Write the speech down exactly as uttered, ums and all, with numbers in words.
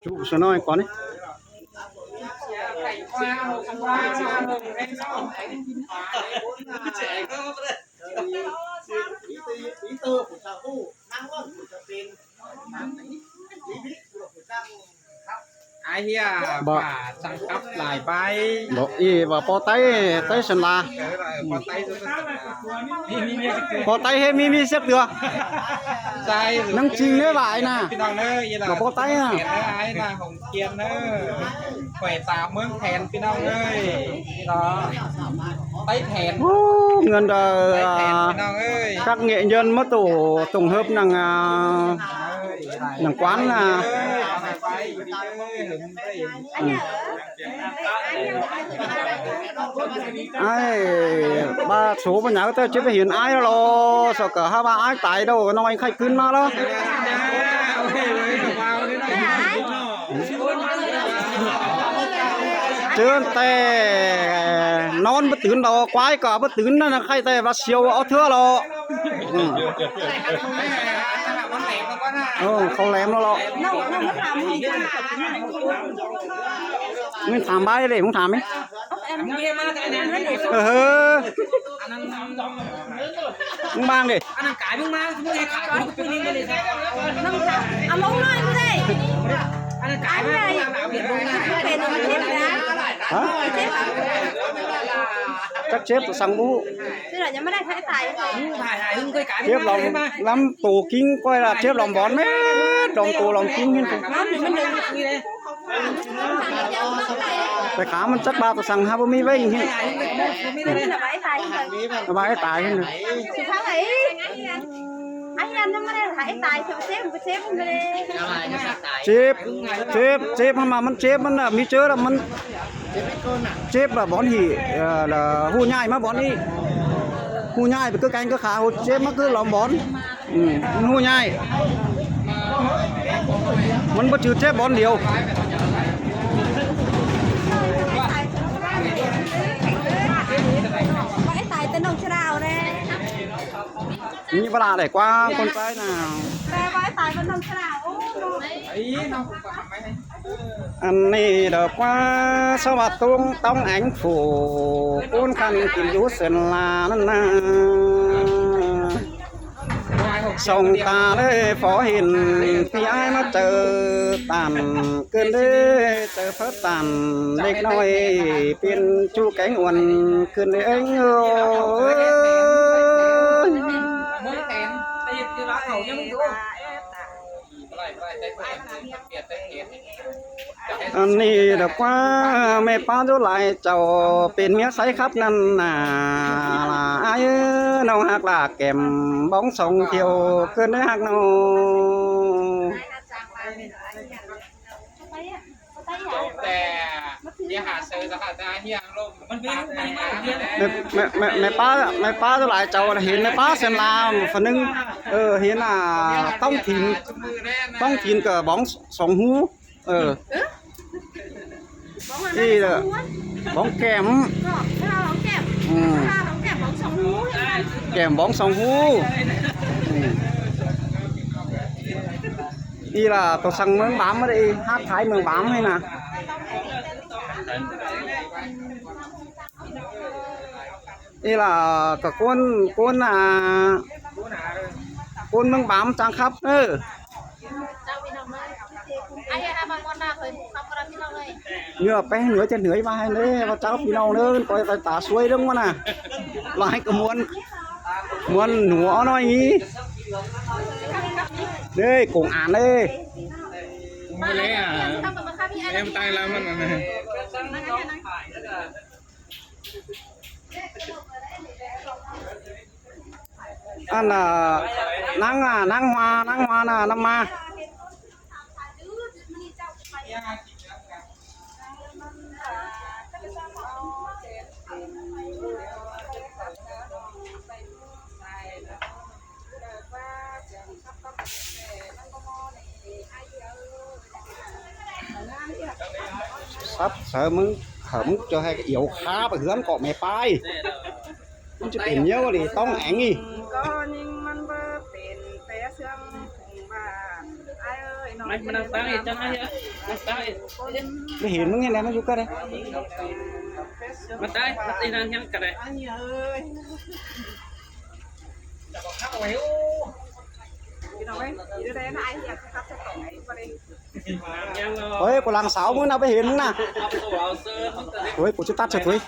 Chú sửa nói con ấy. Ai hía, bảo, bảo ꞌí bảo po ꞌTáy, ꞌTáy Sơn La. Po ꞌTáy ꞌhế ꞌmí ꞌmí sếp tưa. ꞌNăng chính ꞌnớ bái ꞌnạ. Bảo po ꞌTáy ꞌnạ. Ai ꞌnạ, Hồng Kiên ꞌnớ. Khỏe tạo mướn thèn, ꞌpi ꞌnọng ơi. Đó. ꞌTáy thèn. Ú, ngươn đa, ꞌTáy thèn, ꞌpi ꞌnọng ơi. Các nghệ nhân ꞌmá tổ tổng hợp ꞌnăng, à, ꞌnăng quán ꞌnạ. Ai, ꞌva số ꞌva nháo ꞌtẹ ꞌchí ꞌva hiến ai lo, sao ꞌcọ hák ꞌva ai tai đâu, ꞌnọi khay ꞌcứn ꞌmá lo. ꞌChớ ꞌtẹ ꞌnón báu tứn lo, quái ꞌcọ báu tứn ꞌnặn, khay ꞌtẹ ꞌva siêu ók thưa lo. Ừ. Ơ, khảu lẻm lo lo. ꞌMí tham bái đê, ꞌmí tham ꞌmí. Ơ hơ. ꞌMí ꞌmáng đê. Hả? Chắc chếp tụi săng bú. Chếp lòng lắm tổ kính coi là chếp lòng bón mết, lòng tổ lòng kính hiên. Phải khá ꞌmắn chắc ba tụi săng hả, bố mi vay hiên. Ba ái tai hiên. Chếp, chếp, chếp ꞌmắn ꞌmá ꞌmắn chếp ꞌmắn ꞌmí ꞌchớ là ꞌmắn chếp ꞌva bón hỉ, ờ, là hu nhai ꞌmá bón ꞌnị. Hu nhai ꞌva ꞌcứ kéng ꞌcứ khả hu chếp ꞌmá ꞌcứ lòng bón. Ừ, hu nhai. ꞌMắn báu chứ chếp bón điêu. ꞌMí ꞌva lả đảy ꞌquá ꞌcốn ꞌtái ꞌnạ. Ăn ꞌnị đa ꞌquá ꞌsá ꞌva ꞌtóng ꞌtóng ꞌéng phủ ꞌcốn khăn kin dú Sơn La ꞌnặn ꞌnạ. Song ta ꞌlới phó hên ꞌpi ái ꞌmá chaư tản, ꞌcứn đé chaư phớt tản, đếc ꞌnọi piên ꞌchu kéng uôn ꞌcứn đé ꞌéng ơi. Ăn ꞌnị đa ꞌquá ꞌme ꞌpá dú lai chảu pên ꞌmía sáy khắp ꞌnặn ꞌnạ. Ai ơi, ꞌnọng ꞌhặc lả kẻm bóng song thiêu ꞌcứn đé ꞌhặc ꞌnọng. ꞌMe, ꞌme, ꞌme, ꞌme ꞌpá, ꞌme ꞌpá dú lai chảu là hên ꞌme ꞌpá Sơn La phần ꞌnưng. Ờ, hên à, ꞌtóng thìn, ꞌtóng thìn ꞌcọ bóng song hú. Ờ. Bóng ăn ꞌnị là bóng kẻm. Bóng kẻm. Ừ. Bóng song hú. Kẻm bóng song hú. Ừ. ꞌNị là tô săng ꞌmướng Bám ꞌmá đê, hát Thái ꞌmướng Bám ꞌnị ꞌnạ. ꞌNị là ꞌcọ ꞌcốn, ꞌcốn, à, ꞌcốn ꞌmướng Bám chắng khắp. Ơ. Nhớ pé nhớ chân nhớ ꞌva ꞌhại ꞌnớ, ꞌva cháo ꞌpi ꞌnọng ꞌnớ, coi coi ta suối ꞌlớng ꞌmá ꞌnạ. Lai ꞌcọ ꞌmuôn, ꞌmuôn ꞌnua ꞌnọi ꞌnị. Đê, công an đê. Em tai lắm ꞌnặn. Ăn à, ꞌnáng à, ꞌnáng Hoa, ꞌnáng Hoa ꞌnạ, ꞌnáng ꞌmá. Sắp sớ ꞌmứng, hảư ꞌmứng ꞌchọ ꞌhại yếu khá ꞌva ꞌhướn ꞌcọ ꞌme ꞌpá. ꞌMắn ꞌchí pên ꞌnéo đi ꞌtóng ꞌéng ꞌnị. Mày, mày đang tăng thì cho nó nhá. Báu hên ꞌmứng ꞌhẹn đé ꞌmá dú cá đé. ꞌMá tai, ꞌmá tai ꞌnăng ꞌhẹn cá đé. Ôi, ꞌcọ lăng sáu ꞌmứng ꞌnạ báu hên ꞌmứng ꞌnạ. Ôi, ꞌcọ ꞌchí tắt ꞌchớ thôi.